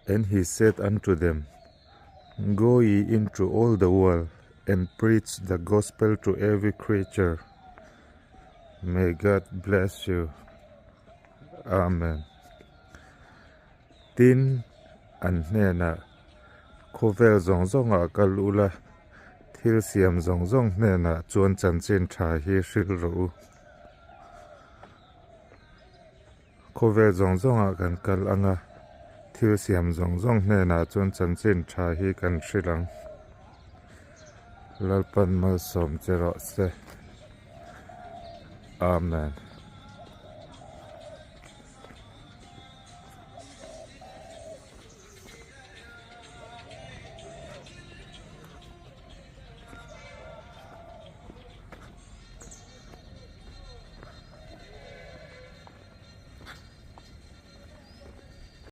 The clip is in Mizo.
And he said unto them, Go ye into all the world and preach the gospel to every creature. May God bless you. Amen. Tin, an hnenah, Khawvel zawng zawngah kal ula, thil siam zawng zawng hnenah chuan chanchin tha hi hrilh rawh u. Khawvel zawng zawngah kan kal ang a, thil siam zawng zawng hnenah chuan chanchin tha hi kan hrilh ang. Lalpan malsawm che rawh se. Amen.